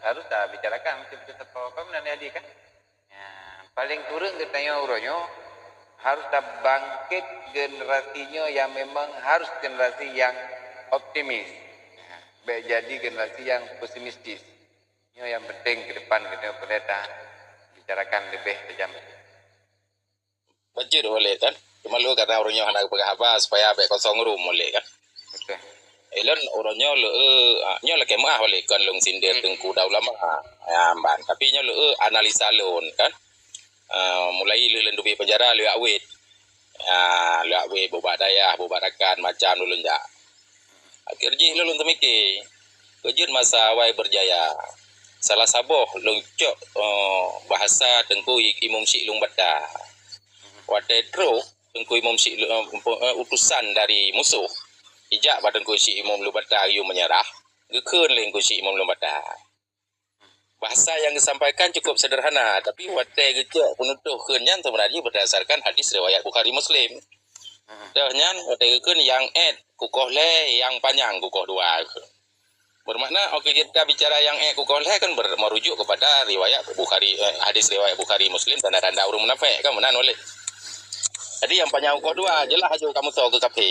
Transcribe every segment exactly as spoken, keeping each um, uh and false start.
Harus tabicarakan beutôi-beutôi sapo. Kan meunan hadir kan? Ya, paling kurang geutanyoe uroe nyoe harus tabangkit generasi nyoe yang memang harus generasi yang optimis. Ya, bèk jadi generasi yang pesimistis. Nyoe yang penting ke depan geutanyoe peureulèe tabicarakan leubeh tajam. Bacut boleh kan? Cuma lôn karena ureueng nyoe hana geupeugah haba supaya bèk kosong rum boleh kan? Betul. Ilôn ureueng nyoe lôn, ah, nyoe lakèe meu'ah boleh kan lôn sindir teungku dan ulama. Ya, ban. Tapi nyoe lôn analisa lôn kan. Ah, mulai lôn, lôn teubiet penjara lôn jak wet. Ah, lôn jak wet bubak dayah, bubak rakan macam lôn jak. Akhé jih lôn teumike, keujeuet masa awai beurjaya. Salah saboh lôn cok, eh, bahasa Teungku Imum Syik Lueng Bata. Watèe trôh Teungku Imum Syik Lu-, eh, eh, utusan dari musoh, ijak bak Teungku Syik Imum Lueng Bata geuyue meunyeurah, geukheun lé Teungku Syik Imum Lueng Bata. Bahasa yang disampaikan cukup sederhana, tapi watèe geucok peunutôh kheun nyan sebenarnya berdasarkan hadis riwayat Bukhari Muslim. Toh nyan watèe geukheun nyang èt kukoh lhèe, nyang panyang kukoh dua. Bermakna, oke, kita bicara nyang èt kukoh lhèe kan ber-, merujuk kepada riwayat Bukhari, eh, hadis riwayat Bukhari Muslim, tanda-tanda ureueng munafék kan meunan walid. Jadi nyang panyang kukoh dua, jeulaih aju kamoe soe keu kafé.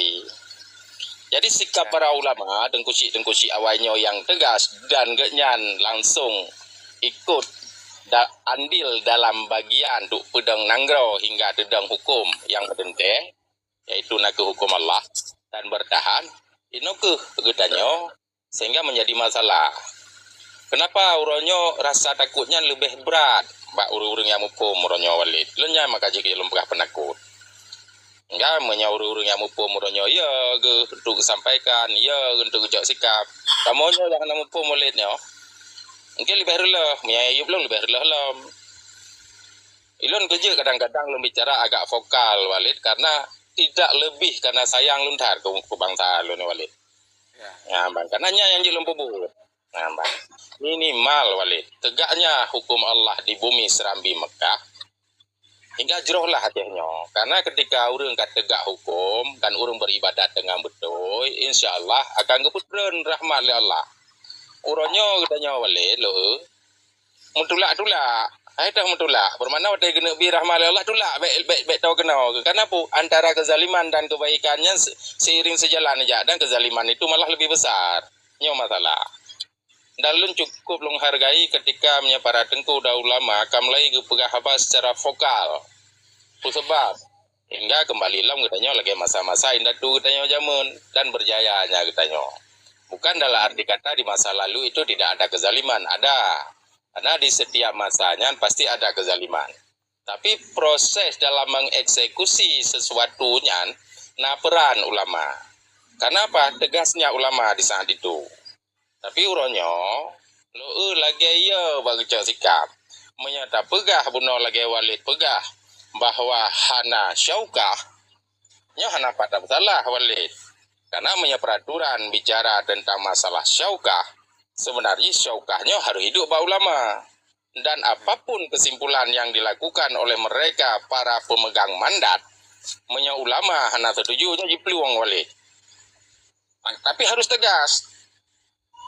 Jadi sikap para ulama, teungku syik-teungku syik awai nyoe nyang teugas dan geuhnyan langsung ikut da-, andil dalam bagian untuk peudong nanggroe hingga teudong huköm nyang meuteuntèe, yaitu nakeuh huköm Allah dan bertahan, inoe keuh geutanyoe sehingga menjadi masalah. Kenapa uroe nyoe rasa takot nyan leubeh brat bak ureueng-ureueng nyang muphom uroe nyoe walid? Lôn nyan maka jih lôn peugah peunakot. Enggak, meunyoe ureueng-ureueng nyang muphom uroe nyoe, ya geuh untuk geusampaikan, ya geuh untuk geucok sikap. Kamoe nyoe nyang hana muphom walid nyoe, mungkin leubeh reuloh, meunyoe Ayub lôn leubeh reuloh lom. Ilôn keujeuet kadang-kadang lôn bicara agak vokal walid karena tidak lebih karena sayang lôn that keu, keu bansa lôn nyoe walid. Ya. Nah, ban, karena nyan nyang jeuet lôn peubuet. Nah, ban. Minimal walid, tegaknya hukum Allah di bumi Serambi Mekah, hingga jroh lah Aceh nyoe. Karena ketika ureueng ka tegak hukum dan ureueng beribadat dengan beutôi, insya Allah akan geupeutreun rahmat lé Allah. Uroe nyoe geutanyoe walid, lôn, meutulak-tulak. Hai dah meutulak. Bermakna watèe geuneuk bi rahmat lé Allah, tulak bèk, bèk, bèk toe keunoe. Karena peue? Antara kezaliman dan kebaikan nyan se-, seiring sejalan jak, dan kezaliman itu malah lebih besar. Nyoe masalah. Dan lôn cukup lôn hargai ketika meunyoe para teungku dan ulama ka mulai geupeugah haba secara vokal. Peue sabab? Hingga kembali lom geutanyoe lagèe masa-masa indatu geutanyoe jameun dan berjayanya geutanyoe. Bukan dalam arti kata di masa lalu itu tidak ada kezaliman, ada. Karena di setiap masa nyan pasti ada kezaliman. Tapi proses dalam mengeksekusi sesuatu nyan na peran ulama. Kenapa tegasnya ulama di saat itu? Tapi uroe nyoe, lôn lagèe ya bak geucok sikap. Meunyoe tapeugah bunoe lagèe walid peugah bahwa hana syaukah, nyoe hana pat meusalah walid. Karena meunyoe peraturan bicara tentang masalah syaukah, sebenarnya syaukah nyoe harus hidup bak ulama. Dan apapun kesimpulan yang dilakukan oleh mereka para pemegang mandat, meunyoe ulama hana setuju, nyoe jiplueng walid. Tapi harus tegas.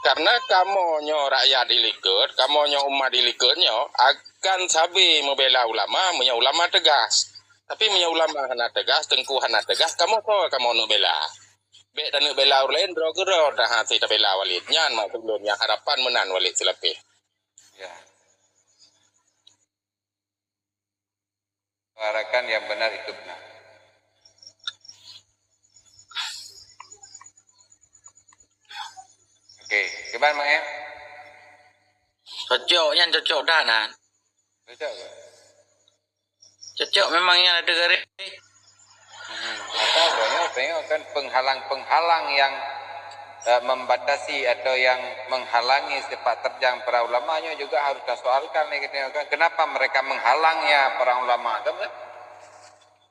Karena kamoe nyoe rakyat ilikot, kamoe nyoe umat ilikot nyoe akan sabe meubela ulama meunyoe ulama tegas. Tapi meunyoe ulama hana tegas, teungku hana tegas, kamoe soe kamoe neuk bela? Bèk taneuk bela ureueng laén, droe keudroe dah hase tabela walid. Nyan maksud lôn nyang harapan meunan walid silapeh. Ya. Suarakan yang benar itu benar. Oke, kiban Mak, ya? Cocok, nyan cocok dah, nah. Cocok ke? Cocok memang nyan ada garis. Hmm, maka banyak tengok kan penghalang-penghalang yang, eh, membatasi atau yang menghalangi sepak terjang para ulama nyoe juga harus tasoalkan ni kita kan. Kenapa mereka menghalangnya para ulama tu kan?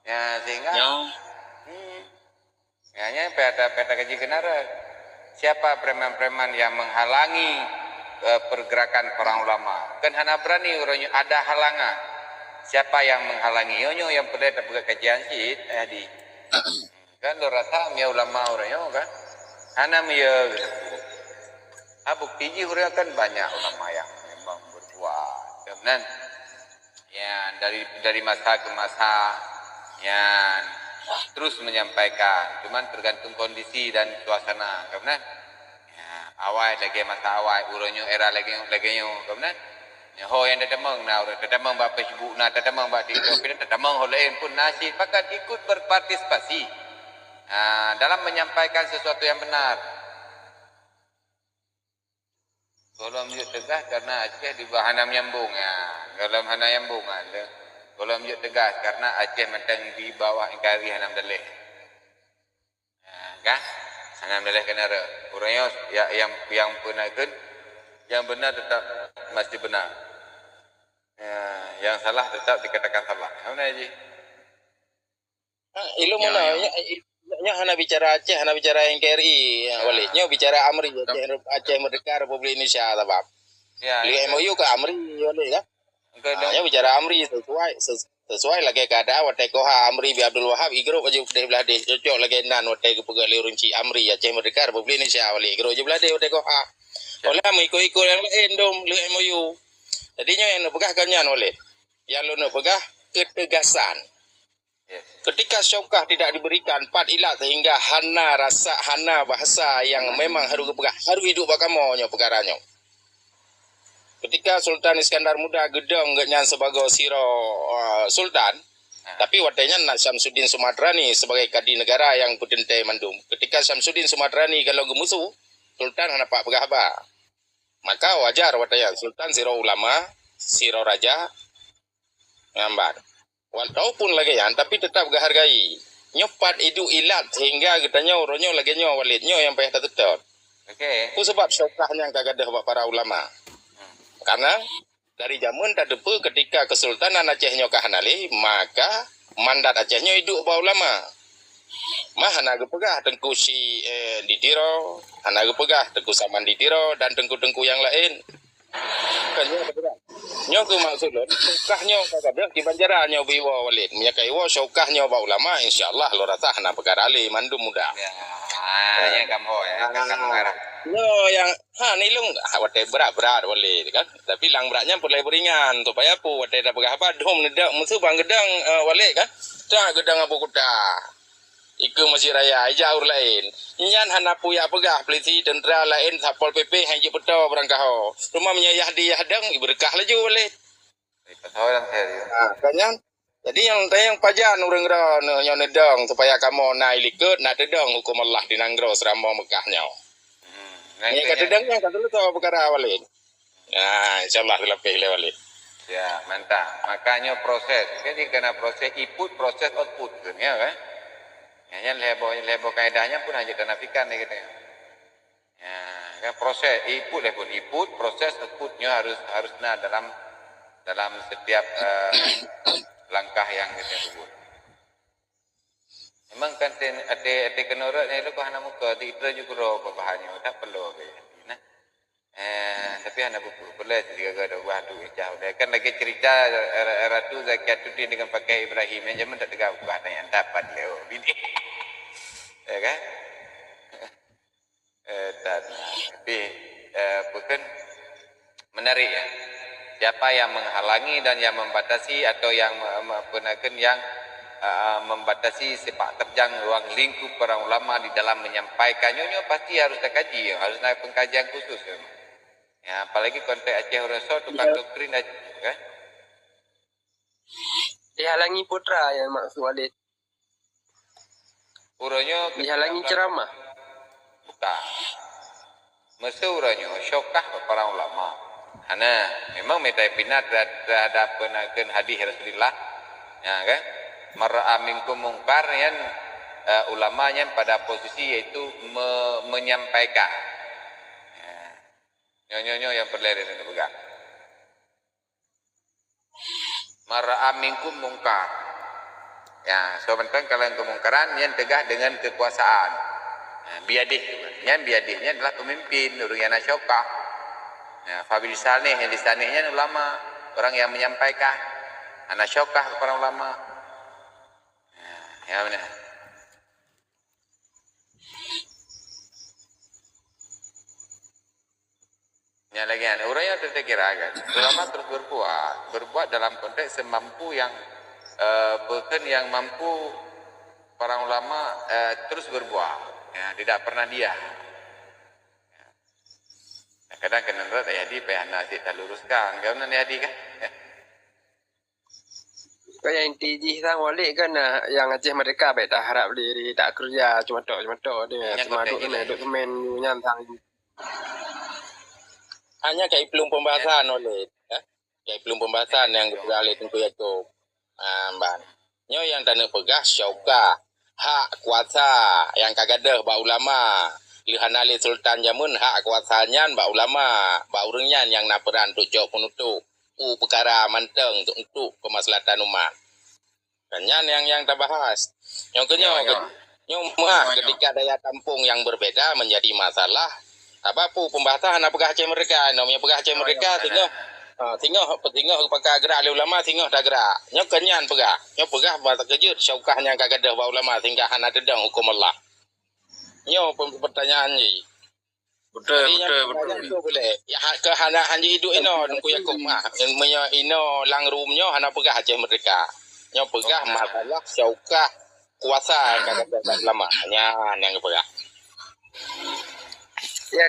Ya, sehingga Ya. Hmm. Ya, nyan payah ta-, payah takaji keunan. Siapa preman-preman yang menghalangi, eh, pergerakan para ulama? Kan hana berani uroe nyoe ada halangan. Siapa yang menghalangi? Nyoe nyoe yang perlu tapeugah kajian cit, eh, di. Kan lôn rasa meunyoe ulama uroe nyoe kan. Hana meunyoe gitu. Ha, bukti jih uroe kan banyak ulama yang Kan? Ya, dari dari masa ke masa, ya, terus menyampaikan. Cuman tergantung kondisi dan suasana, kan? Ya, awai lagèe masa awai, uroe nyoe era lagèe nyoe, lagèe nyoe, kan? Ya, ho nyang teutamong na, ureueng teutamong bak Facebook na, teutamong bak TikTok, tapi teutamong ho laén pun na cit, bahkan ikut berpartisipasi, ah, dalam menyampaikan sesuatu yang benar. Gohlom jeuet teugas karena Aceh di bawah hana nyambung, ya. Gohlom hana nyambung, ya. Gohlom jeuet teugas karena Aceh mantong di bawah N K R I hana meudaleh. Ya, kan? Hana meudaleh keunan. Ureueng nyoe ya, yang, yang beuna kheun, yang beuna tetap masih beuna. Ya, yang salah tetap dikatakan salah. Hana jih. Ha, ilôn meunan, nyoe, nyoe hana bicara Aceh, hana bicara N K R I, ya, Walid. Nyoe bicara AMRI, Aceh, Aceh Merdeka Republik Indonesia, sabab. Ya, lheueh M O U ka AMRI, Walid, kan? Ha, nyoe bicara AMRI sesuai, ses-, sesuai lagèe keadaan watèe Koha AMRI bin Abdul Wahab, igrôp aju keudeh blah deh, cocok lagèe nan watèe geupeugah lé ureueng chik AMRI, Aceh Merdeka Republik Indonesia, Walid. Igrôp aju blah deh watèe Koha. Ya. Oleh meuikot-ikot nyang laén dum lheueh M O U. Jadi nyoe nyang neupeugah ka nyan, Walid. Nyang lôn neupeugah ketegasan. Ketika syaukah tidak diberikan, pat ilat sehingga hana rasa, hana bahasa yang memang harus geupeugah, harus iduek bak kamoe nyoe peukara nyoe. Ketika Sultan Iskandar Muda geudong gobnyan sibagoe sidroe, uh, sultan, tapi watèe nyan na Syamsuddin Sumadrani sibagai kadi negara nyang peuteuntèe mandum. Ketika Syamsuddin Sumadrani galak geumusu, sultan hana pat peugah haba. Maka wajar watèe nyan sultan sidroe ulama, sidroe raja, nyan ban. Walaupun lagèe nyan, tapi tetap geuhargai. Nyoe pat iduek ilat sehingga geutanyoe uroe nyoe lagèe nyoe, Walid, nyoe nyang payah taseutôt. Okey. Peue sabab syaukah nyan ka gadôh bak para ulama? Hmm. Karena dari jameun tateupeue ketika Kesultanan Aceh nyoe ka hana lé, maka mandat Aceh nyoe iduek bak ulama. Mah hana geupeugah Teungku Syik, eh, di Tiro, hana geupeugah Teungku Saman di Tiro dan teungku-teungku nyang laén. Bukan nyoe keudroe. Nyoe keuh maksud lôn, syaukah nyoe ka gadôh di Banjaran nyoe beu iwoe, Walid. Meunyoe ka iwoe syaukah nyoe bak ulama, insya Allah lôn rasa hana peukara lé, mandum mudah. Ya, ah, nyang kamoe, ya, ka, ka mengarah. Nyoe nyang, ha, nilông, ha, watèe brat-brat, Walid, kan. Tapi lam brat nyan peureulèe beuringan, supaya peue watèe tapeugah haba, dum neudok, meuseu ban geudong, eh, Walid, kan. Tak geudong Abu Kuta. Ikeue Masjid Raya, ija ureueng laén. Nyan hana peue jak peugah, polisi, teuntra laén, Satpol P P han jeuet peutoe barangkaho. Teuma meunyoe yah di yah dong, ibeureukat laju Walid. Ibeureukat laju. Ha, ka nyan. Jadi nyang tanyong pajan ureueng droeneuh nyoe neudong supaya kamoe na ilikot, na teudong huköm Allah di nanggroe Seuramoe Meukah nyoe. Hmm, nyan ka teudong nyan ka seuleusoe peukara Walid. Ya, insya Allah dilapeh lé Walid. Ya, mantap. Makanya proses. Jadi kena proses input, proses output tu, ya kan? Ya, nyan lhèe boh, lhèe boh kaedah nyan pun hana tanafikan lé kita. Ya, kan proses input lé pun input, proses output nyoe harus, harus na dalam, dalam setiap, eh, langkah yang kita sebut. Memang kan ten-, até, até keunoe rot nyan iloko hana muka, di itra ju keudroe peubahan nyoe, tak perlu ke. Nah. Eh, tapi hana buku, boleh sigaga dua buah tu ijah udah. Kan lagi cerita, eh, Ratu Zakiatuddin dengan Pakai Ibrahim yang zaman tak tegak buah tanya dapat lewat bini. Ya kan? Eh, dan, tapi, eh, bukan menarik ya. Siapa yang menghalangi dan yang membatasi atau yang me-, me-, apa nak kheun, yang, eh, membatasi sepak terjang ruang lingkup para ulama di dalam menyampaikan nyoe, nyoe pasti harus dikaji, harus ada pengkajian khusus ya. Ya, apalagi konteks Aceh Uroso tukang doktrin Aceh, kan? Dihalangi putra yang maksud Walid. Uroe nyoe dihalangi ceramah. Bukan. Meuseu uroe nyoe syokah bak para ulama. Hana, memang mita pina terhad-, terhadap penakeun hadis Rasulullah. Ya kan? Man ra'a minkum mungkar nyan, eh, ulama nyan pada posisi yaitu me-, menyampaikan. Ya. Nyoe, nyoe, nyoe yang perlu dipegang. Man ra'a minkum mungkar. Ya, so mantong kalau kemungkaran nyan teugah dengan kekuasaan. Ha, biadih. Nyan biadih nyan adalah pemimpin, ureueng nyang na syokah. Ya, fa bilisanih, yang lisanih nyan ulama, orang yang menyampaikan. Ana syokah kepada ulama. Ya, ya benar. Nyang lagèe nyan, ureueng nyang teuh kira kan, ulama terus berbuat, berbuat dalam konteks semampu yang, eh, bahkan yang mampu para ulama, eh, terus berbuat. Ya, tidak pernah diam. Kadang keunan rot ayah di payah na cit taluruskan. Kan na ayah di kan? Kan nyang inti jih sang walik kan, ah, nyang Aceh Merdeka bèk taharap lé, lé tak keureuja cuma tok, cuma tok deh. Nyan cuma konteks duek ilèe. Duek semen nyan sang. Hanya ka iplueng pembahasan oleh, ya. Ka iplueng pembahasan nyang geupeugah lé Teungku Yakub. Ah, ban. Nyoe nyang taneuk peugah syaukah, hak kuasa nyang ka gadôh bak ulama. Lheueh hana lé sultan jameun, hak kuasa nyan bak ulama, bak ureueng nyan nyang na peuran untuk jok peunutôp. Peue peukara mantong untuk, untuk keumaslahatan umat. Kan nyan nyang, nyang tabahas. Nyang keunyoe, nyoe, nyoe. Nyoe meuah, nyoe, nyoe, ketika daya tampung nyang berbeda menjadi masalah. Sabab peue pembahasan hana peugah Aceh Merdeka, nyoe meunyoe peugah Aceh Merdeka, nyoe, singoh, ha, singoh, singoh pakak gerak lé ulama, singoh tagrak. Nyoe kon nyan peugah. Nyoe peugah bahasa keujeuet syaukah nyang ka gadôh bak ulama sehingga hana teudong huköm Allah. Nyoe pe-, pertanyaan jih. Beutôi, beutôi, beutôi. Jadi, nyang beutôi. Itu boleh. Ya, ha-, ke hana, hana hidup inoe, Teungku Yakub mah. Meunyoe inoe lam room nyoe hana peugah Aceh Merdeka. Nyoe peugah masalah syaukah kuasa nyang ka gadôh bak ulama. Nyan nyang peugah. Ya,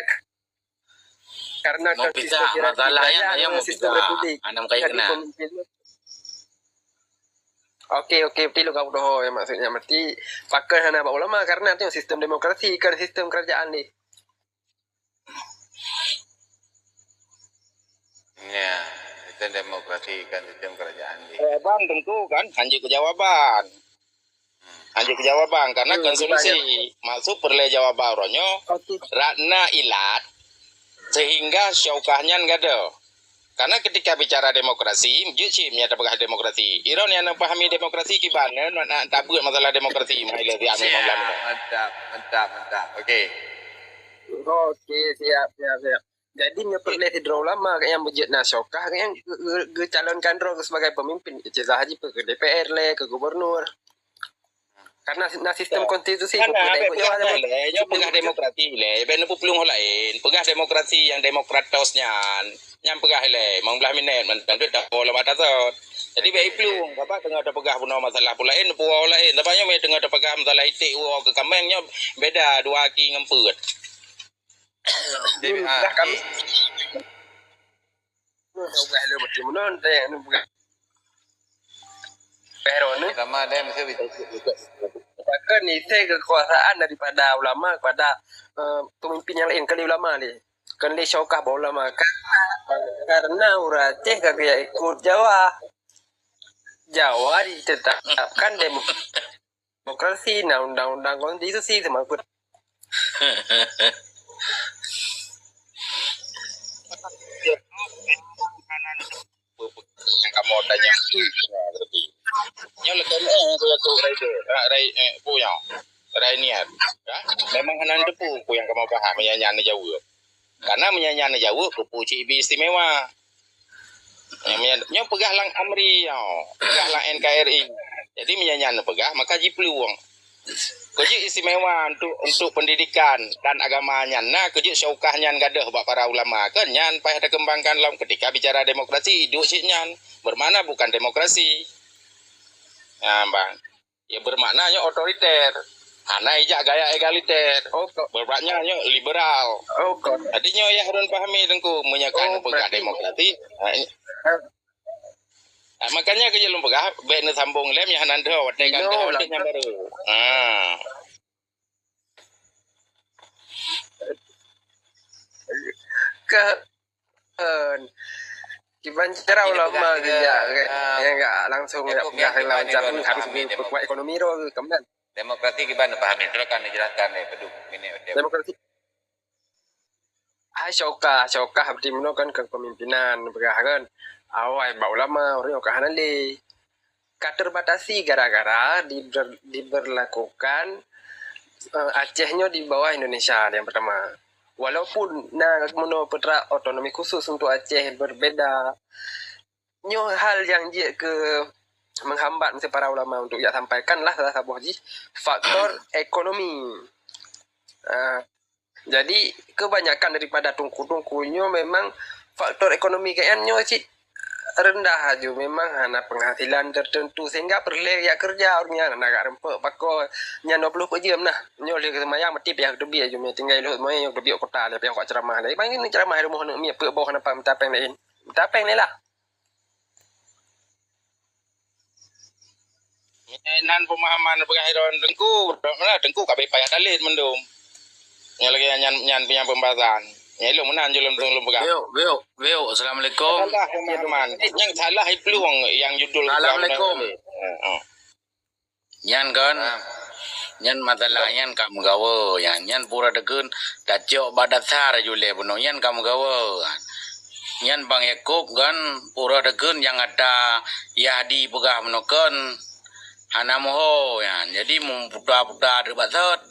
karena masalah yang, yang sistem republik. Hana meukaih kena. Oke, oke, beutôi lôn ka peudoh, ya, maksudnya berarti pakon hana bak ulama karena itu sistem demokrasi, kan sistem kerajaan ni. Ya, sistem demokrasi kan sistem kerajaan di. Jawaban tentu kan, hanjeuet keu jawaban. Hanjeuet keu jawaban karena konstitusi. Maksud peureulèe jawaban uroe nyoe, Ratna ilat sehingga syaukah nyan gadôh. Karena ketika bicara demokrasi, jeuet cit meunyo tapeugah demokrasi. Iron nyang neupahami demokrasi kiban, na, na, na tabeuet masalah demokrasi, mai lé siat memang lam. Mantap, mantap, mantap. Oke. Oke, siap, siap, siap. Jadi, nyoe peureulèe sidroe ulama nyang beujeuet na syaukah nyang ge-, ge-, geucalonkan droe sebagai pemimpin. Ijazah jih keu D P R lé, keu gubernur. Karena si-, na sistem konstitusi, kan, keu peudeh, nyoe peugah demokrasi lé, bèk neupeuplueng laén. Peugah demokrasi nyang demokratos nyan. Nyan peugah ilèe, limong blah minèt, mantong deuh tapo lom atas sot. Jadi, bèk iplueng, sabab teungoh tapeugah bunoe masalah peue laén, peue laén. Sabab nyoe meuteungoh tapeugah masalah iték uroe keu kaméng, nyoe beda dua aki ngon peuet. Jadi, ah, peugah kami. Peugah lé meuti meunan, teuh, peugah. Pero ni. Pertama, dia mesti bisa. Bahkan isi kekuasaan daripada ulama kepada, eh, pemimpin yang lain, kali ulama ni. Kan lé syaukah bak ulama. Karena, karena ureueng Aceh ka geujak ikot Jawa. Jawa ditetapkan dem-, demokrasi, na undang-undang konstitusi, seumangkut. Nyang kamoe tanyong. Nyoe leuka nyoe, eh, keu, keu Rai, Rai, eh, peue nyoe? Rai niat. Ya? Memang hana neuteupeue peue nyang kamoe paham, meunyo nyan neujaweueb. Karena meunyo nyan neujaweueb, keupeue cit ibi istimewa. Nyoe, nyoe peugah lam Amri nyoe, peugah lam N K R I. Jadi, meunyo nyan neupeugah, maka jiplueng. Keu jeuet istimewa untuk, untuk pendidikan dan agama nyan na, keu jeuet syaukah nyan gadôh bak para ulama, kan nyan payah takeumbangkan lom ketika bicara demokrasi, duek cit nyan. Bermakna bukan demokrasi. Nah, bang. Ya, bermakna nyoe otoriter. Hana ijak gaya egaliter. Oh, kok. Bermakna nyoe liberal. Oh, kok. Jadi nyoe ya harun pahami Teungku, meunyo ka neupeugah demokrasi. Ha, i-, ha, makanya keu jeuet lôn peugah, bèk neusambong lé nyang hana deuh, watèe ka deuh, watèe nyang baru. Ha. Ka Kiban cara ulama geuyak, ah, ya, enggak langsung ya, peugah kiban lawan cara harus pahami diperkuat ekonomi roh ke, kemudian. Demokrasi kiban pahami, terus kan dijelaskan deh, beduk minit. Demokrasi. Hai syaukah, syaukah berarti meunoe kan kepemimpinan, peugah kan. Awai bak ulama, ureueng ka hana lé. Ka terbatasi gara-gara diber-, diberlakukan, eh, Aceh nyoe di bawah Indonesia yang pertama. Walaupun na meunoe peutrak otonomi khusus untuk Aceh berbeda, nyoe hal yang jeuet keu menghambat meusti para ulama untuk jak sampaikan lah salah saboh jih faktor ekonomi. Ah, Jadi, kebanyakan daripada teungku-teungku nyoe memang faktor ekonomi keuh nyan nyoe cit rendah laju, memang hana penghasilan tertentu sehingga peureulée jak keureuja ureuëng nyan hana jak rumpok bako nyan dua puluh peuet jeuem nah. Nyoe lheueh seumayang meuti piah teubiet laju, tinggai lheueh seumayang nyang teubiet kota lé piah ceramah lé. Bang ni ceramah rumoh aneuk miet peuet boh hana minta péng laén. Minta péng lé lah. Nyan pemahaman peugah droe teungku, droe teungku ka abéh payah dalil mandum. Nyang lagée nyan, nyan punya pembahasan. Nyan ilong meunan je lôn, lôn peugah. Beok, beok, beok. Assalamualaikum. Salah pemahaman. Nyang salah iplueng nyang judul Assalamualaikum. Heeh. Nyan kan? Nyan masalah nyan ka meugawa nyan. Nyan pura deukheun tacok bak dasar julée bunoe nyan ka meugawa. Nyan Bang Yakub kan pura deukheun nyang ata Yahdi peugah bunoe kon hana muho nyan. Jadi muputa-puta deuek bak sot.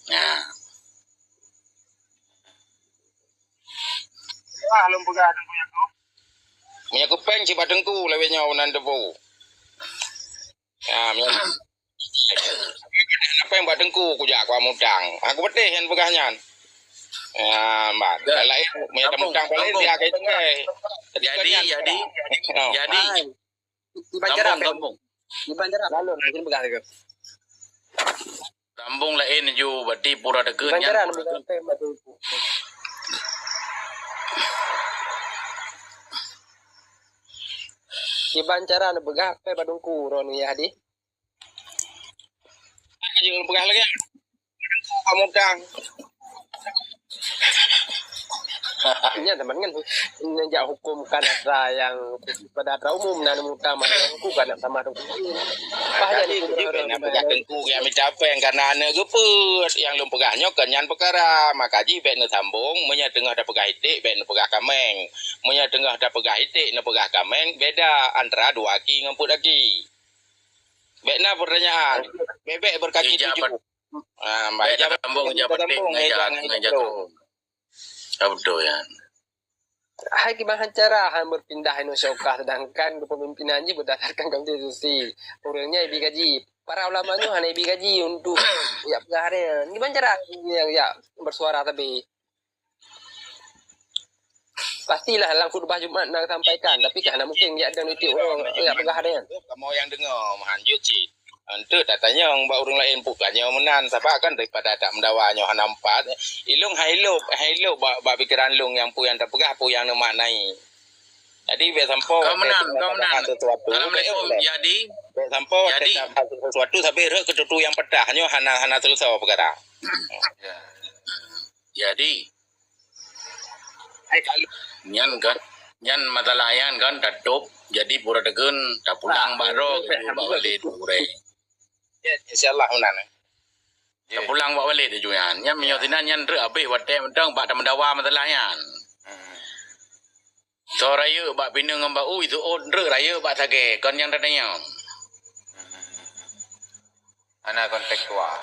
Nah. Wah, lôn peugah Teungku Yakub. Meunyo kupéng cit bak Teungku lawét nyoe nan teupeu. Ha, meunyo kupéng bak Teungku kujak ku mutang. Ha, kupeuteh nyan peugah nyan. Ha, ban. Laén meunyo tamutang paléng dia kai tenggai. Jadi, jadi, jadi. Iban cara, Iban cara. Lalu, lalu peugah lagi. Sambung laén ju, berarti pura deukheun nyan. Iban cara neupeugah péng bak Teungku. Iban cara neupeugah péng bak Teungku droe nyoe Yahdi. Ayo peugah lagi. Pamudang. Nyan teman kan neujak hukum kan atra nyang pada atra umum na neumuta mah Teungku kan sama Teungku. Bah jadi Teungku nyang mita péng karena aneuk geupeue nyang lôn peugah nyoe kan nyan peukara. Maka jih bék neusambong, meunyoe teungoh tapeugah iték bék neupeugah kaméng. Meunyoe teungoh tapeugah iték neupeugah kaméng, beda antara dua aki ngon peuet aki. Bék na peurtanyaan. Bébék beukaki tujoh. Ah, baik, ijab sambung, ijab petik, ngon ijab, ngon ijab turun. Ya, betul, ya. Hai, kiban cara han berpindah Indonesia ka, sedangkan kepemimpinan jih berdasarkan konstitusi. Ureuëng nyan ibi gaji. Para ulama nyoe hana ibi gaji untuk ya peugah hari nyan. Kiban cara ya, ya bersuara tapi Pastilah lam khutbah Jumat na sampaikan, tapi kan hana mungkin jak dan itu orang ya peugah hari nyan. Kamoe nyang deungoe meuhan jeuet cit. Enteuk tatanyong bak ureuëng laén peue ka nyoe meunan, sabab kan daripada tak meudawa nyoe hana empat. Ilong hai lop, hai lop bak, bak pikiran long nyang peue nyang tapeugah, peue nyang neumaknai. Jadi bék sampoe kau meunan, kau meunan. Assalamualaikum, jadi. Bék sampoe jadi sesuatu sampai rhot keu tutu nyang patah nyoe hana, hana seuleusoe peukara. Ya. Jadi, nyan kan, nyan masalah nyan kan tatôb, jadi pura deukheun tapulang bak droe, bak Walid gurée. Ya, insyaallah meunan. Tapulang bak Walid laju nyan. Nyan meunyoe sinan nyan rhot abéh watée mantong bak tameudawa masalah nyan. Soe rayeuk bak pineung ngon bak u, iseuôt rhot rayeuk bak sagée, kon nyang tatanyong. Hana kontekstual.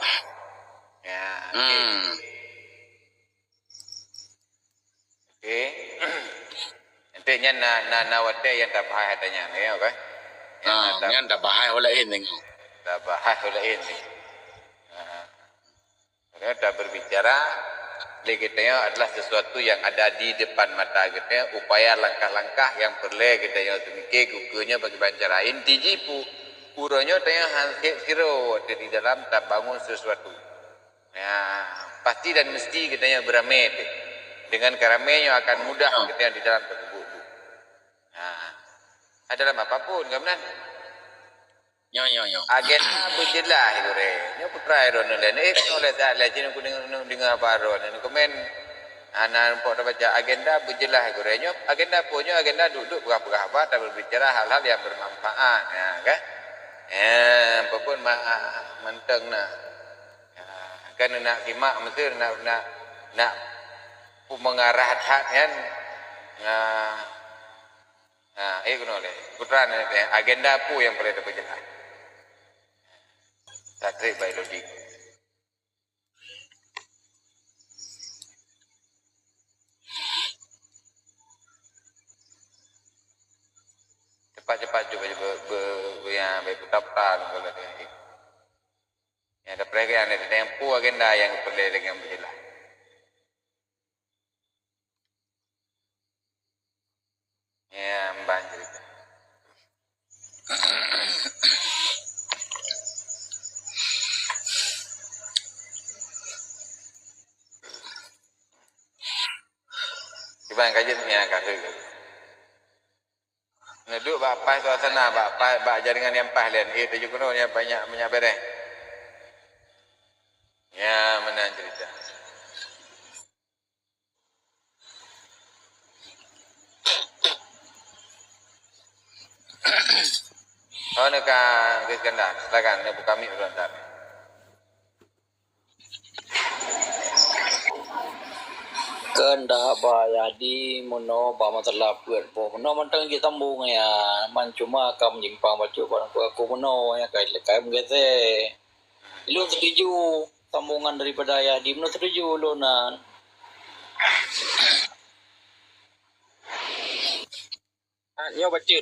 Ya, oke. Hmm. Oke. Enteuk nyan na, na, na watée nyang tabahai hata nyan, ya, oke? Nyan tabahai ho laén deungoe. Tabahai ho laén deungoe. Karena taberbicara lé geutanyoe adalah sesuatu yang ada di depan mata geutanyoe, upaya langkah-langkah nyang peureulée geutanyoe teumike keu nyoe bagi bancara. Inti jih pu, uroe nyoe tanyoe han sép sidroe di dalam tabangun sesuatu. Ya, pasti dan mesti geutanyoe beuramé teuh. Dengan karamé nyoe akan mudah geutanyoe di dalam tapeubuet. Nah, dalam apapun, kan meunan? Nyo, nyo, nyo. Agenda beujeulaih gurée. Nyoe putra droeneuh lé. Eh, nyoe lé dak lé jih nyoe kudeungoe, deungoe apa droeneuh. Komen hana rumpok tabaca agenda beujeulaih gurée. Nyoe agenda peue nyoe agenda duek-duek peugah-peugah haba dan berbicara hal-hal yang bermanfaat. Ya, kan? Eh, apa pun ma-, mantong na. Ya, kan nak simak mesti nak, nak, nak peue mengarah that kan. Nah, Ha, eh, keunoe lé. Putra ni, eh, agenda peue nyang peureulée tapeujeulaih? Satrik Bailodi. Cepat-cepat cuba, cuba, be, be, yang baik putar-putar, kalau dia, eh. Ya, tapreh keu nyan, teuntang peue agenda nyang peureulée lagée nyang beujeulaih. Ya, ban ceurita. Kiban ka jeuet nyan ka keuh. Neuduek bak paih suasana, bak paih, bak jaringan nyang paih lé, eh, tuju keunoe nyang banyak, banyak bereh. Ya, meunan ceurita. Oh, neuka Iskandar, silakan, neubuka mic dulu ntar. Keuheundak bak Yahdi meunoe bak masalah peuet boh. Meunoe mantong jisambong ya, man cuma ka menyimpang bacut barang peukaku meunoe ya, kai, kai meugeusé. Lôn setuju sambungan daripada Yahdi, meunoe setuju lôn nan. Ah, nyoe bacut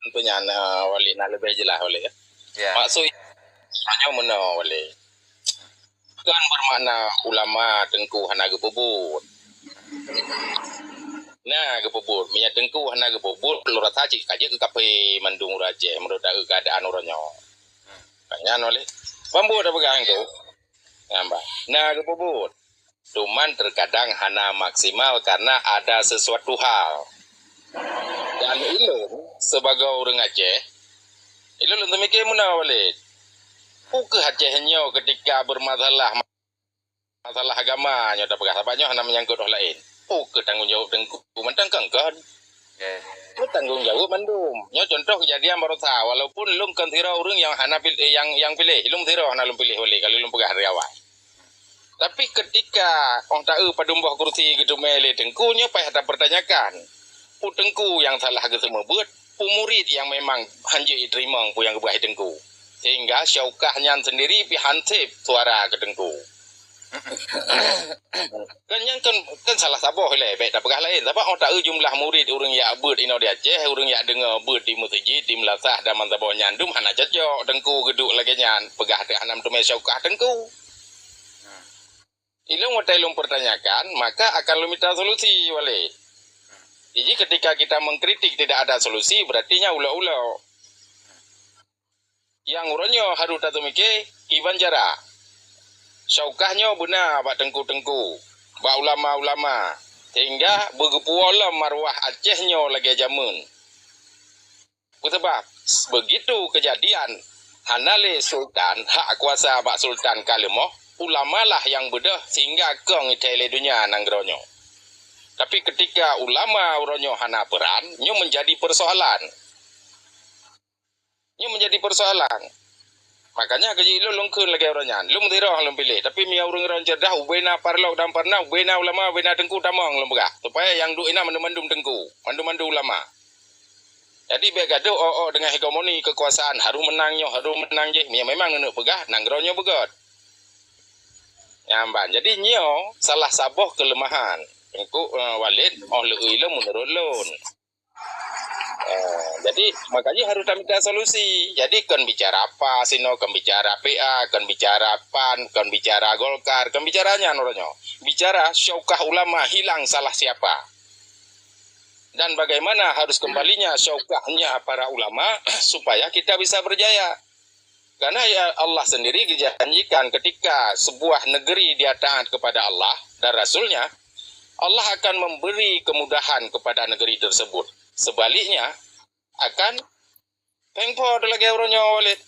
untuk nyan, ah, Walid, nak leubeh jeulaih Walid, ya. Ya. Maksud nyoe meunoe Walid. Bukan bermakna ulama teungku hana geupeubuet. Na geupeubuet, meunyo teungku hana geupeubuet, lôn rasa cit ka jeuet keu kaphé mandum ureuëng Aceh meunurot taeu keuadaan uroe nyoe. Ka nyan Walid. Ban buet tapeugah nyan keuh. Nyan bah. Na geupeubuet. Cuman terkadang hana maksimal karena ada sesuatu hal. Dan ilôn sebagai ureuëng Aceh, ilôn lôn teumike meunoe Walid. Peu kheueh Aceh nyoe ketika bermasalah, masalah agama nyoe tapeugah, sabab nyoe hana menyangkut ureuëng laén. Peu kheueh tanggong jaweueb teungku mantong kon-kon. Nyoe tanggong jaweueb mandum. Nyoe contoh kejadian barosa, walaupun lôn kon sidroe ureuëng nyang hana pil-, nyang, nyang piléh, lôn sidroe hana lôn piléh Walid, ka lôn peugah dari awai. Tapi ketika 'oh taeu padum boh kursi geuteumé lé teungku, nyoe payah tapertanyakan. Peu teungku nyang salah geuseumeubeuet, peu murit nyang memang hanjeuet jiteurimong peue nyang geupeugah lé teungku. Sehingga syaukah nyan sendiri pih han sép suara keu teungku. Kan nyan kan, kan salah saboh ilée, bék tapeugah laén. Sabab 'oh taeu jumlah murit ureuëng jak beuet inoe di Aceh, ureuëng jak deungoe beuet di meuseujid, di meulasah dan ban saboh nyan dum hana cocok teungku geuduek lagée nyan, peugah teuh hana meuteumé syaukah teungku. Ilôn watée lôn pertanyakan, maka akan lôn mita solusi Walid. Jadi ketika kita mengkritik tidak ada solusi, berarti nyan ulok-ulok. Nyang uroe nyoe harôh tateumike kiban cara. Syaukah nyoe beuna bak teungku-teungku, bak ulama-ulama, sehingga beugeupuwoe lom maruah Aceh nyoe lagée jameun. Peusabab, begitu kejadian hana lé sultan hak kuasa bak sultan ka leumoh, ulama lah nyang beudôh sehingga kong ithée lé donya nanggroe nyoe. Tapi ketika ulama uroe nyoe hana peuran, nyoe menjadi persoalan. Nyoe menjadi persoalan. Makanya keu jih lôn, lôn kheun lagée uroe nyan. Lôn sidroe lôn piléh, tapi meunyoe ureuëng-ureuëng cerdas, ubena parlok dan parna, ubena ulama, ubena teungku tamong lôn peugah. Supaya nyang duek inan mandum-mandum teungku, mandum-mandum ulama. Jadi bék gadoh ôk-ôk deungon hegemoni keukuasaan, harôh meunang nyoe, harôh meunang jih. Meunyoe memang neuneuk peugah, nanggroe nyoe beugét. Nyan ban. Jadi nyoe salah saboh keuleumahan Teungku, eh, Walid, 'oh lheueh ilôn meunurot lôn. Eh, jadi, makanya harôh tamita solusi. Jadi, kon bicara PAS inoe, kon bicara PA, kon bicara PAN, kon bicara Golkar, kon bicara nyan uroe nyoe. Bicara syaukah ulama hilang salah siapa. Dan bagaimana harus kembalinya syaukahnya para ulama supaya kita bisa berjaya. Karena ya Allah sendiri dijanjikan ketika sebuah negeri dia taat kepada Allah dan Rasulnya, Allah akan memberi kemudahan kepada negeri tersebut. Sebaliknya, akan péng po lagée uroe nyoe Walid.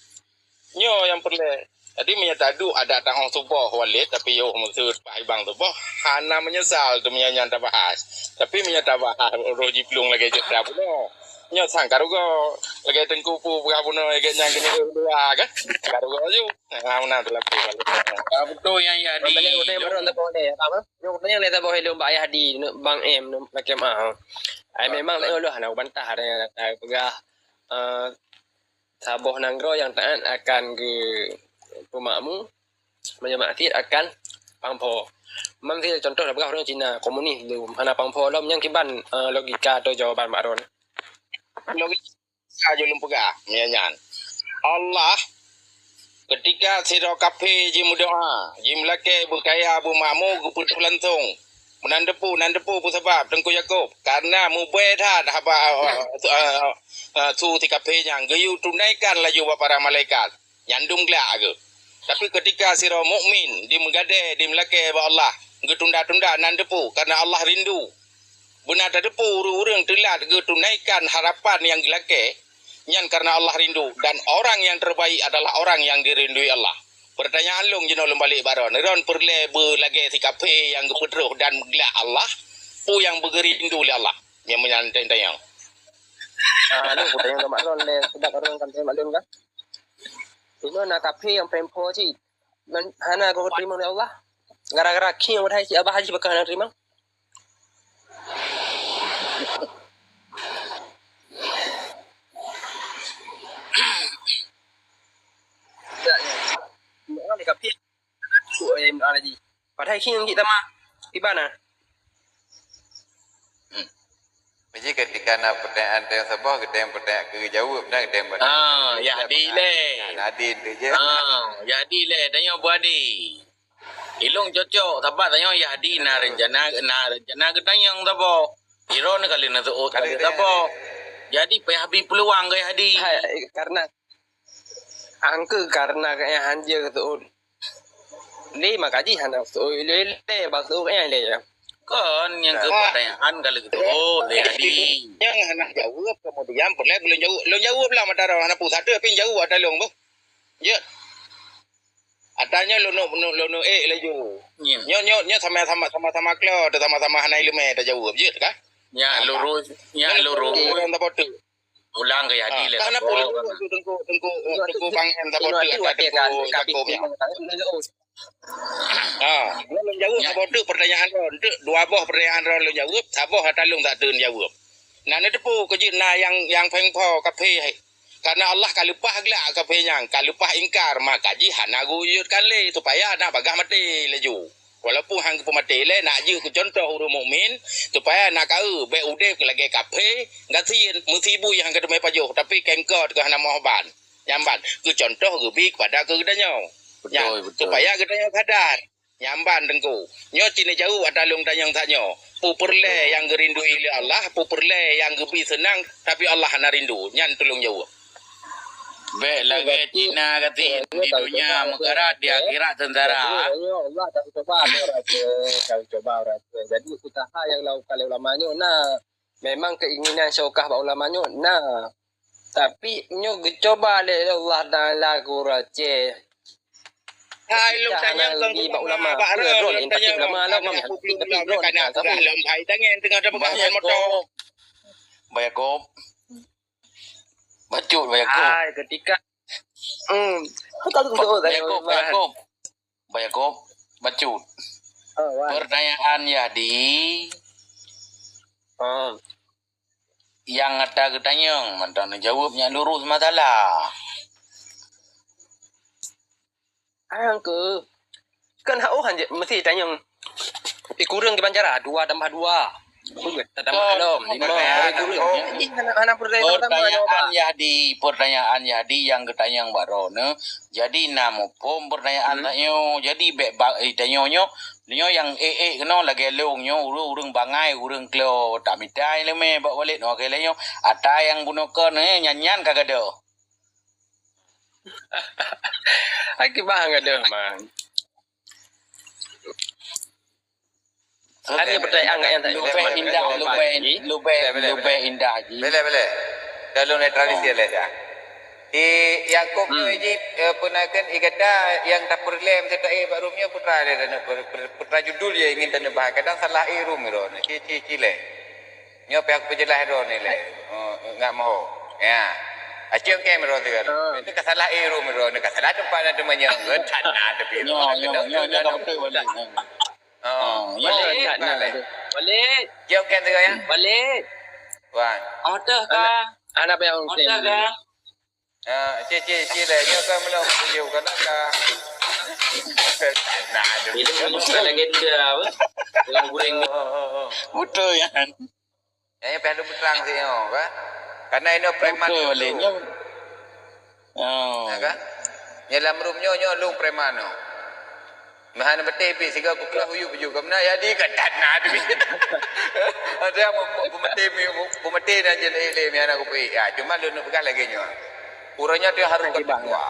Nyoe nyang peureulée. Jadi meunyoe taduek adat tangong tuboh Walid, tapi yoh meuseuet bah ibang tuboh, hana meunyeusal tu meunyoe nyan tabahas. Tapi meunyoe tabahas roh jiplueng lagée jeuet dah bunoe. Nyoe sang karugo lagée teungku pu peugah bunoe lagée nyang keuneuk dua kan? Karugo laju. Ha, meunan teulapeh Walid. Ah, beutôi nyang Yahdi. Udah, udah, baru nak boleh, apa? Nyoe tanya lé taboh ilôn bak Yahdi, bang M, bak M A. Ai memang tak yoh hana bantah ada peugah, eh, saboh nanggroe nyang taat akan geupeumakmu, meunyoe maksiet akan pangpho. Mam si contoh lah peugah ureuëng Cina, komunis tu, hana pangpho lom, nyang kiban, eh, logika atau jawaban Mak Ron? Logika jih lôn peugah, meunyoe nyan. Allah Keutika sidroe kafé jimeudoá, jimeulakée beukaya beumakmu geupeutôh langsông. Meunan teupeu, nan teupeu peue sabab Teungku Yakub? Kareuna mubée that haba, eh, eh, su si kafé nyan geuyue tunaikan laju bak para malaikat. Nyan dum glak geuh. Tapi keutika sidroe mukmin dimeugadée, dimeulakée bak Allah, geutunda-tunda nan teupeu kareuna Allah rindu. Beuna tateupeue ureuëng-ureuëng teulat geutunaikan harapan nyang geulakée, nyan kareuna Allah rindu, dan orang yang terbaik adalah orang yang dirindui Allah. Peurtanyaan lôn jinoe lôn balek bak droen, droen peureulée beulagée si kafé nyang geupeutroh dan glak Allah, peue nyang beugeurindu lé Allah? Nyang meunan tanyong. Ah, lôn kutanyong keu mak lôn lé, sabab droen kan tanyong mak lôn kan. Inoe na kafé nyang péng pho cit. Man, hana geuteurima lé Allah. Gara-gara khieng padahai cit abah haji bakah hana terima. Ya, ya. Mak lôn kafé. Kok, eh, mak lôn haji. Padahai khieng cit tamah. Iban ah. Hmm. Jadi ketika na pertanyaan teuh saboh, kita yang pertanyaan ke jawab dah, kita yang Ah, Yahdi lé. Nah, Yahdi tu je. Ah, Yahdi lé, tanya Bu Adi. Ilong cocok, sabat tanya Yahdi na rencana, na rencana geutanyong saboh. Iro ni kali na seuôt kali saboh. Jadi payah bi peluang ke Yahdi. Hai, karena Angke karena kaya hanja seuôt. Lé maka jih hana seuôt lé, lé bak seuôt nyan lé. Kon nyang keu pertanyaan ka lheueh seuôt lé Adi. Nyang hana jaweueb kemudian peureulée lôn jaweueb. Lôn jaweueb lah mata droe hana peue sapeue pih jaweueb ata lôn beuh. Jeuet. Ata nyoe lôn, lôn, lôn ék laju. Nyoe, nyoe, nyoe sama-sama, sama-sama klo, sama-sama hana ileumé tajaweueb. Jeuet kah? Nyak lurus, nyak lurus. Ureuëng tapoteuk. Ulang ke Yahdi lé. Kana pun tengku tengku tengku bang em saboh tu ada tengku Yakub ya. Ha, lôn jaweueb saboh tu pertanyaan lôn. Tu dua boh pertanyaan lôn lôn jaweueb, saboh hata lôn tak teun jaweueb. Nah, na teupeu keujeuet na yang yang feng po kaphé. Karena Allah ka leupah glak kaphé nyang ka leupah ingkar, maka jih hana geuwujudkan lé supaya na bagah maté laju. Walaupun han geupeumaté ilée, nak jeuet keu cuntoh ureuëng mukmin, supaya na kaeu bék udeb lagée kaphé, gasien, meusibui han geuteumé pajoh, tapi kengkot keu hana moh ban. Nyang ban, keu cuntoh geubi keupada keu geutanyoe. Nyan, supaya geutanyoe sadar. Nyang ban teungku. Nyoe cit neujaweueb ata lôn tanyong tanyoe. Peue peureulée nyang geurindui lé Allah, peue peureulée nyang geubi seunang, tapi Allah hana rindu. Nyan tulông jaweueb. Bék lagée Cina gasien di dunia meukarat, di akhirat seungsara. Jadi, Allah dah cuba, dah cuba, dah cuba. Jadi, usaha nyang dilakukan lé ulama nyoe na. Memang keinginan syokah bak ulama nyoe na. Tapi nyoe geucuba lé Allah Taala guracée. Hai, lôn tanyong keu ulama, bak ulama, tapi ulama lom, tapi ulama kan lom hai tangen teungoh tapeugah moto. Bayar kop. Bacut, Bah Yakub. Hai, ketika, hmm, Bah Yakub, Bah Yakub. Bah Yakub, bacut. Oh, wah. Pertanyaan Yahdi. Oh. Nyang ata geutanyong, mantong neujaweueb nyan lurus masalah. Angke. Kan hak oh hanjeuet meusti tanyong. Ikureueng kiban cara, dua tambah dua. Tambah lom, lima. Ikureueng. Jadi, hana, hana pertanyaan pertama, jawaban. Pertanyaan Yahdi, pertanyaan Yahdi nyang geutanyong bak droeneuh. Jadi, na muphom pertanyaan tanyoe. Jadi, bék ba-, eh, tanyoe nyoe, nyoe nyang ék-ék keunoe lagée lôn nyoe, ureuëng-ureuëng bangai, ureuëng klo, tak mita iéleumé bak walét nyoe, lagée lôn nyoe. Ata nyang bunoe kon, eh, nyan-nyan ka gadoh. Hai kiban gadoh, man. Ada pertanyaan nggak yang tak jawab? Lubeh indah, lubeh, lubeh, lubeh indah ji. Boleh, boleh. Kalau netralisir lah dah. Di Yakub tu ji, eh, peunakan igata yang tak perlu mesti tak eh bak Rom nyoe putra dia, putra judul dia ingin tanda bahas. Kadang salah eh Rom iro. Ci, ci, ci leh. Nyoe pih aku peujeulaih droeneuh lé. Oh, ngat moho. Ya. Aceu kem droeneuh teuka. Itu ka salah eh Rom droeneuh, ka salah teumpat na teumanyong. That na tapi. Nyoe, nyoe, nyoe, nyoe ka beutôi balik. Oh, balik. Balik. Aceu kem teuka ya? Balik. Wan. Oh, teuh ka. Anak payah. Oh, teuh ka. Ah, cik, cik, cik leh. Nyoe kan belum tujuh kan ka. Nah, ada. Ini bukan legenda apa? Tulang guring. Oh, oh, oh, oh. Betul ya. Ya, ya, payah dipeutrang sih, oh, kan? Karena ini preman betul, dulu. Boleh, nyoe. Oh. Ya, kan? Nyan lam room nyoe, nyoe lôn preman nyoe. Meuhan beuteh bit sigoe kukeulok uyueb baju. Kamoe na ya di ka that na tu. Ada yang peumeuteh, peumeuteh na jeuneh lé meuhan aku pi. Ya, cuma lôn peugah lagèe nyoe. Uroe nyoe tu harus bertakwa.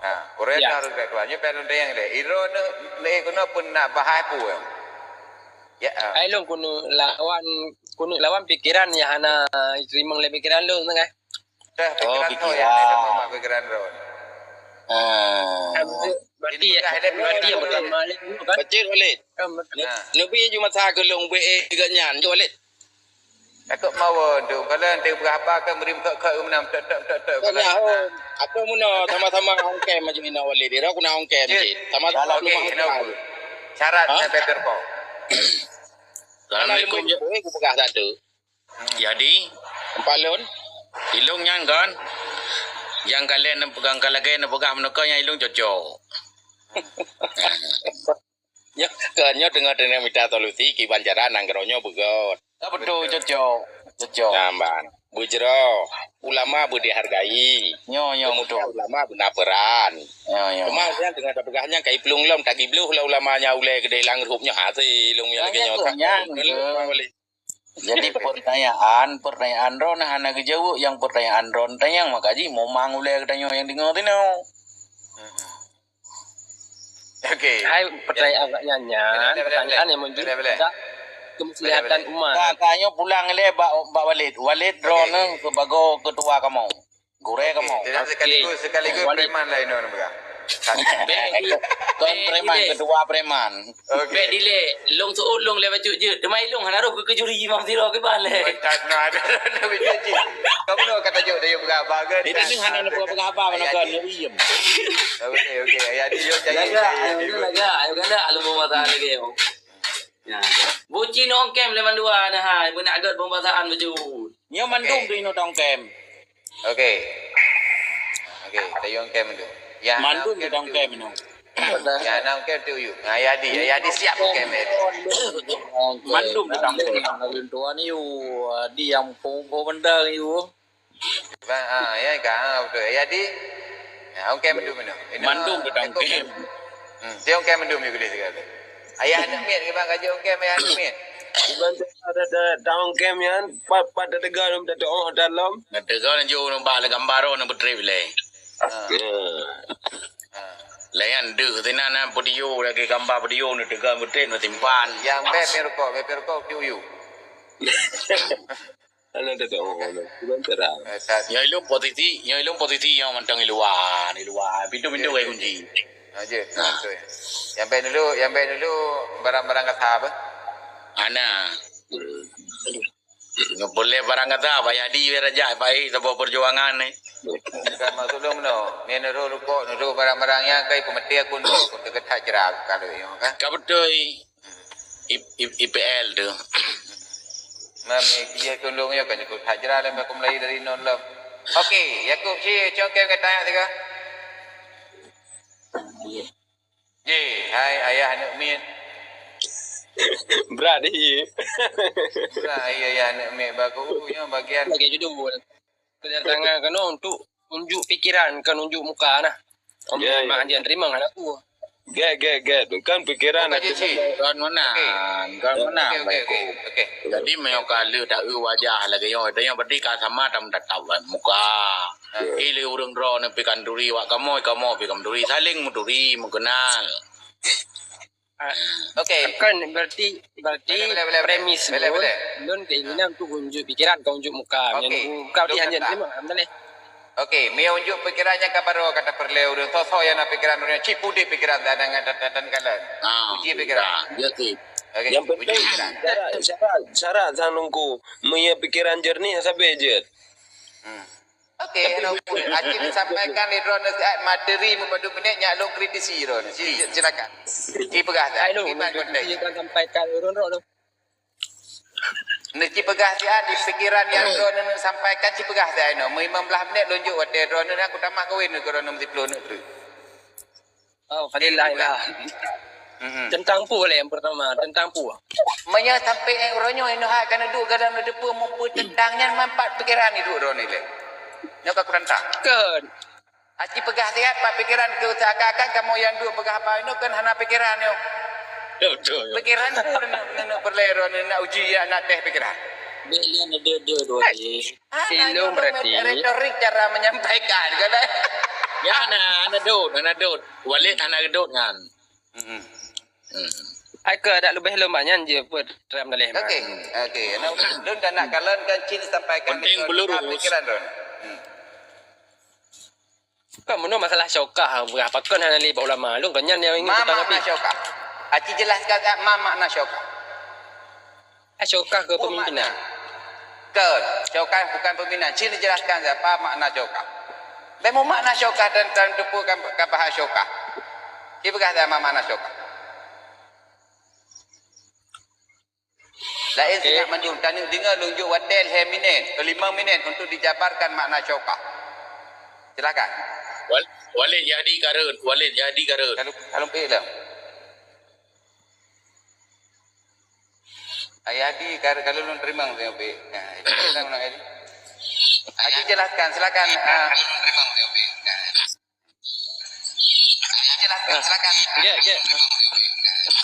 Ha, uroe nyoe harus bertakwa. Nyoe payah lôn tanyong lé. Iro nyoe, nyoe keunoe pun nak bahas peue. Ya, ah. Ai lôn keuneuk lawan, keuneuk lawan pikiran nyang hana teurimong lé pikiran lôn tengah. Dah, oh, pikiran kau pikiran. Yang ada dalam pikiran kau. Ah. Berarti, berarti yang pertama ni kan? Betul, Walid. Kan, betul. Nah. Lebih cuma satu lôn B A juga nyan, tu, Walid. Takut mawon tu. Kalau nanti berapa kan beri mekak-kak menang, tek, tek, tek, tek. Kan kalau ya, oh. Apa muna sama-sama ongkem maju ina, Walid. Dia aku nak ongkem cik. Sama-sama okey, rumah kenapa? Syarat. Ha? Sampai terpau. Assalamualaikum. Aku pegang satu. Jadi, empat lôn. Ilung nyan kan? Yang kalian pegang, kalau lagèe neupeugah meunokon yang ilung cocok. Nyoe, kon nyoe teungoh-teungoh mita solusi kiban cara nanggroe nyoe beugöt. Ka beutôi, cocok. Cocok. Nah, ban. Beujroh. Ulama beu dihargai. Nyoe, nyoe, kemudian beutôi. Ulama beuna peran. Nyoe, nyoe. Cuma nyan teungoh tapeugah nyan kai plueng lom, tagibloh lah ulama nyan ulèe keudeh lam grup nyoe hase ilung nyan lagèe nyoe. Nyan, nyan, nyan. Jadi, pertanyaan, pertanyaan droeneuh hana geujaweueb, nyang pertanyaan droeneuh tanyong, maka jih momang ulèe geutanyoe nyang deungoe tinoe. Okey. Hai, pertanyaan agaknya nyan, boleh, boleh, pertanyaan boleh. Yang menunjuk boleh, boleh. Kepada kemaslahatan umat. Ka, ka nyoe pulang lé bak, bak Walid. Walid droeneuh sebagai ketua kamoe. Gurèe kamoe. Tidak sekaligus, sekaligus preman lain orang pegang. Kon preman, ketua preman. Okey. Bèk dilèe, lôn seuôt lôn lé bacut jeuet. Teuma ilôn hana roh keu keujuri imam sidroe kiban lé. Tak na ada, ada biji. Kamu nak kata jok dah yuk peugah abang ke? Jadi ni hana nak peugah abang mana kan? Okey, okey. Ayah dia yuk jadi. Laga, ayo laga, ayo ganda alum mata lagi. Ya. Buci nongkem lé mandua na hai, beuna agak pembahasan bacut. Nyoe mandum tu inoe tongkem. Okey. Okey, tayong kem tu. Ya, mandum tu tongkem inoe. Ya, nang kem tu yuk. Ha, ya di, ya di siap kem tu. Mandum tu tongkem. Tuan yu, di yang pungko benda yu. Bang, ha, ya ka, ha, betul. Ya di. Ya, ongkem mandum inoe. Mandum tu tongkem. Hmm, dia ongkem mandum yuk boleh segala. Ayah aneuk miet ke bang, kaji ongkem ayah aneuk miet. Iban ada, ada, ada ongkem nyan, pat, pat teuga lom, teuga lom. Teuga laju lom bak lé gambar oh, na beutri bilai. Ha. Ha. Layan deuh sinan na video lagi gambar video ni teuga beutri na simpan. Yang beb rukok, beb rukok tu yuk. Hana teuka, oh, hana. Bukan terang. Eh, sat- Nyoe ilung posisi, nyoe ilung posisi nyang mantong di luwa, di luwa. Pintu-pintu kai kunci. Ha, je. Ha. Betul. Yang baik dulu, yang baik dulu barang-barang kata apa? Ana. Nggak boleh barang kata apa, ya di raja, baik sebuah perjuangan ni. Bukan maksud lu meno. Ni nurut rukok, nurut barang-barang yang kai pemeti aku nurut, aku teuka that jerah kalau yang kan. Ka betul. I, I, I P L tu. Mami, dia tolong ya kan ikut hajrah dan aku mulai dari nol lom. Okey, Yakub si congkem kata ayat tiga. Ye, hai ayah aneuk miet. Berat ih. Berat, hai ayah aneuk miet. Bagus nyoe bagian lagi judul. Kedatangan keunoe untuk unjuk pikiran, kon unjuk muka nah. Ya, ya. Memang dia terima dengan aku. Gèt, gèt, gèt. Kan pikiran aku. Kon meunan, kon meunan. Okey, okey, okey. Jadi meunyoe ka lheueh taeu wajah lagèe nyoe, tanyoe berarti ka sama tam tatap muka. Ha. Ile ureueng droeneuh pi kanduri wak kamoe, kamoe pi kanduri, saling meuturi, meukeunal. Ah, okey. Kan berarti, berarti boleh, boleh, boleh. Premis boleh, lôn, boleh. Lôn keinginan untuk unjuk pikiran, kon unjuk muka. Okey. Nyan buka lôn hanya terima, alhamdulillah. Okey, mi unjuk pikiran nyang ka baroe ka tapeureulèe ureueng soe-soe nyang na pikiran ureueng cit pudeh pikiran dan, dan, dan, dan kalian. Ah, uji pikiran. Ya, ya, okey. Okey, yang penting uji pikiran. Syarat, syarat, syarat sang nungku. Meunyo pikiran jernih sabe jeuet. Hmm. Okey, aci disampaikan di droeneuh siat materi meupadum minit nyak lôn kritisi droeneuh. Si, silakan. Ci peugah siat. Hai, lôn, iman konteks. Ci kan sampaikan droeneuh. Neuci peugah siat di pikiran nyang droeneuh neusampaikan ci peugah siat inoe. Meu lima belas minit lôn jok watèe droeneuh aku tamah kawin keu droeneuh meusiploh aneuk treuk. Oh, fadillah. Mm-mm. Tentang peue lé yang pertama? Tentang peue? Meunyo sampai uroe nyoe inoe hai ka neuduek gadam neuteupeu mupeue tentang nyan manfaat pikiran iduek droeneuh lé. Nyoe ka kurantang. Kon. Aci peugah siat pat pikeran keu seakan-akan kamoe nyang duek peugah haba inoe kan hana pikeran nyoe. Betul. Pikeran tu neuk, neuk, neuk peureulèe droe, neuk uji, ya, nak teh pikeran. Bèk lôn deuh-deuh dua kali. Hana, ilôn berarti retorik cara menyampaikan, kan? Ya, hana, hana dot, hana dot. Walid hana dot nyan. Hmm. Hmm. Hai ke adak leubeh lom nyan je peuet ram daleh. Okey, okey. Nah, lôn dah nak kalon kan cin sampaikan. Penting pelurus. Pikiran lôn. Hmm. Kan meunoe masalah syokah, berapa kon hana lé bak ulama. Lôn kan nyan nyang ingin ma makna syokah. Aci jelaskan ma makna syokah. Syokah keu pemimpinan. Kon, syokah bukan pemimpinan. Cit jelaskan siapa makna syokah. Bèk meumakna syokah dan, dan teupeu kan, kan bahas syokah. Cit peugah siapa makna syokah. Laén sinyak mandum, taneuk deungoe lôn jok watèe lhèe minèt, lima minèt untuk dijabarkan makna syokah. Silakan. Wal-, Walid Yahdi Karun, Walid Yahdi Karun. Kalau, kalau pih lah. Ayah di kar-, kalau lôn teurimong tengok pih. Nah, itu kan orang tadi. Haji jelaskan, silakan. Ah. Haji jelaskan, silakan. Gek, gek.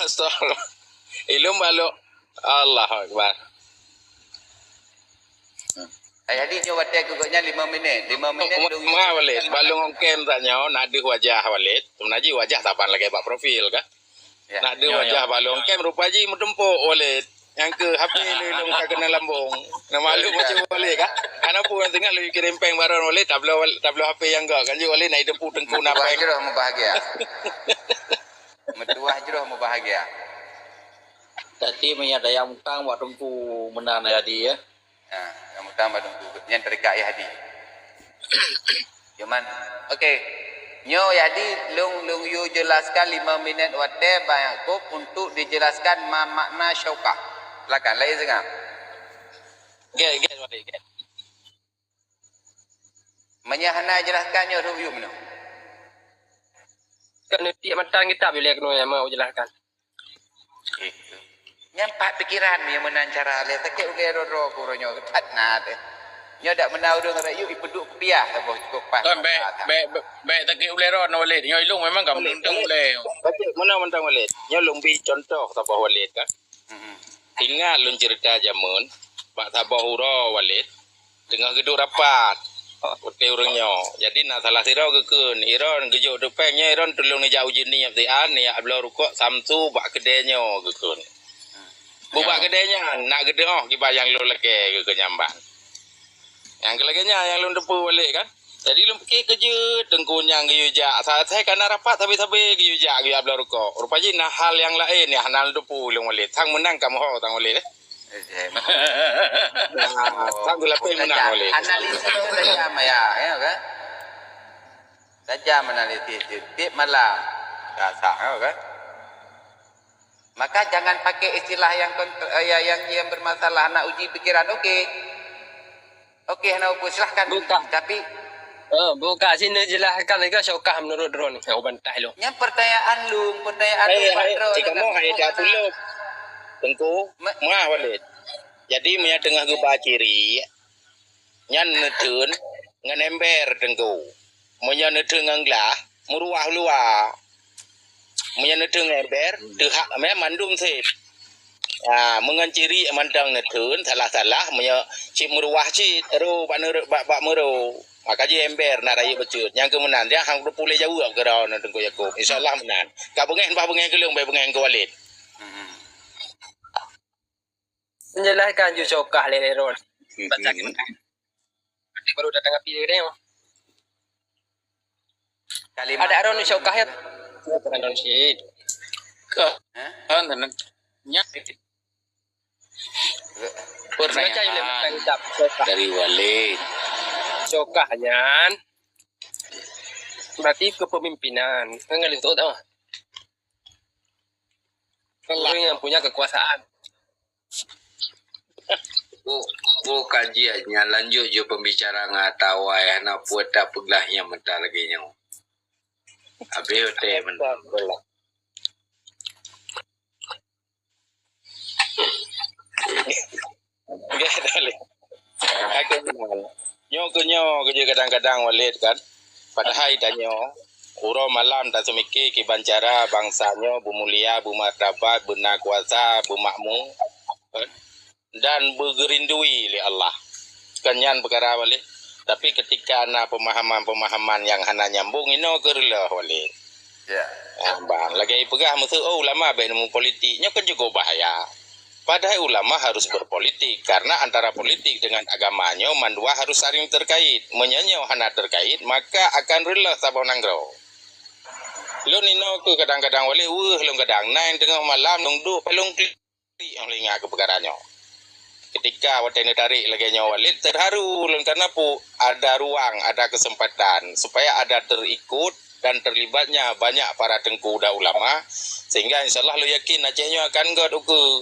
Astagfirullah. Ilôn balok. Allahu Akbar. Ayah di nyoe watèe keu gobnyan lima minèt. Lima minèt. Ma, ma, Walid. Balong ongkem tanyoe, na deuh wajah Walid. Sebenarnya wajah saban lagèe bak profil kan. Ya, nak deuh wajah balong kem rupa jih meutumpok Walid. Nyang keu H P lé lôn ka keunong lambong. Nah, maklum macam Walid kan. Hana peue nyang teungoh lôn kirém pèng baron Walid, tabloe Wal-, tabloe H P nyang gak. Kan jeuet Walid nak ideupu teungku na pèng. Meutuwah jroh meubahagia. Meutuwah jroh meubahagia. Tadi meunyo dayang utang bak teungku meunan jadi ya. Ha, nyang utang bak teungku. Nyan tarekat Yahdi. Cuman, okey. Nyoe Yahdi, lôn, lôn yue jelaskan lima minèt watèe Bang Yakub untuk dijelaskan ma makna syokah. Silakan, laén seungab. Gèt, gèt, Walid, gèt. Meunyo hana jelaskan nyoe rhub yum nyoe. Kan tiep matan kitab ilèe keunoe nyang mau jelaskan. Nyan pat pikiran nyang meunan cara lé sakét ulèe droe-droe ku uroe nyoe that na teuh. Nyoe dak meunan ureueng rakyat ipeuduek kupiah saboh cukup pas. Kan bèk, bèk, bèk, bèk sakét ulèe droe nyoe Walid. Nyoe ilôn memang ka meuntang ulèe. Sakét meunan mantong Walid. Nyoe lôn bi contoh saboh Walid kan. Hmm. Ingat lôn cerita jameun bak saboh uroe Walid. Teungoh geuduek rapat watèe ureueng nyoe. Jadi na salah sidroe geukheun, "Iron geujok tupeng nyoe, Iron tulông neujak uji niet siat, neujak bloe rukok Samsu bak keudè nyoe," geukheun. Bubak keudè nyan, nak geudeungoe kiban nyang lôn lakèe geukheun nyan ban. Nyang keu lagèe nyan nyang lôn teupeu Walid kan. Jadi lôn pike keu jeuet teungku nyan geuyue jak. Asai ka na rapat sabe-sabe geuyue jak, geuyue bloe rukok. Rupa jih na hal nyang laén nyang hana lôn teupeu lôn Walid. Sang meunan ka meuho sang Walid, eh. Nah, sang geulapeh meunan Walid. Analisis tu tajam ya, ya kan? Tajam analisis tu. Tiep malam. Rasa, ya kan? Maka jangan pakai istilah yang kontr-, eh, yang, yang, yang bermasalah, nak uji pikiran, okey. Okey, hana apa, silahkan. Buka. Tapi, eh, buka sini jelaskan lagi syokah menurut droeneuh. Oh, bantah lu. Nyan pertanyaan lu, pertanyaan lu, hai, hai, Patron, cik kamu, hai, dah puluh. Teungku, ma Walid. Jadi, meunyo teungoh geuba ciri, nyan neuteun ngon ember, Teungku. Meunyo neuteun ngon glah, meuruah luwa. Meunyo neuteun ember, teuhak mé mandum sép. Ha, meungon ciri mantong neuteun, salah-salah, meunyo cit meuruah cit, ro bak neureu-, bak, bak meuro. Maka jih ember na rayeuk bacut. Nyang keu meunan, dia hang teupeu lé jaweueb keu droeneuh Teungku Yakub. Insya Allah meunan. Ka beungèh bah beungèh keu lôn, bèk beungèh keu Walid. Menjelaskan ju syokah lé Ron. Baca kita. Nanti baru datang api dia. Kalimat ada Ron syokah ya. Bukan Ron Syed. Ke? Hah? Ron tenan. Nyak. Pertanyaan dari Walid. Syokah nyan berarti kepemimpinan. Kan nggak lintut tau. Orang yang punya kekuasaan. Bu, bu kajian nyan lanjut je pembicara ngon Atta Wai, hana peue tapeugah nyang meuta lagèe nyoe. Habéh watèe meunan. Nyoe keu nyoe, keu jih kadang-kadang Walid kan. Padahai tanyoe, uroe malam taseumike kiban cara bansa nyoe beumulia, beumartabat, beuna kuasa, beumakmu, dan beugeurindui lé Allah. Kon nyan peukara Walid. Tapi ketika na pemahaman-pemahaman nyang hana nyambung, inoe keu reuloh Walid. Ya. Ah, bang, lagèe peugah meusu, "Oh, ulama bèk neumupolitik." Nyoe kan cukup bahaya. Padahai ulama harus berpolitik, karena antara politik dengan agama nyoe mandua harus saling terkait. Meunyoe nyoe hana terkait, maka akan reuloh saboh nanggroe. Lôn inoe keu kadang-kadang Walid, weueh lôn kadang, na nyang teungoh malam lôn duek, lôn klik, lôn ingat keu peukara nyoe. Ketika watèe neutarek lagèe nyoe Walid, terharu lôn karena pu-, ada ruang, ada kesempatan supaya ada terikut dan terlibatnya banyak para teungku dan ulama, sehingga insya Allah lôn yakin Aceh nyoe akan göt ukeue.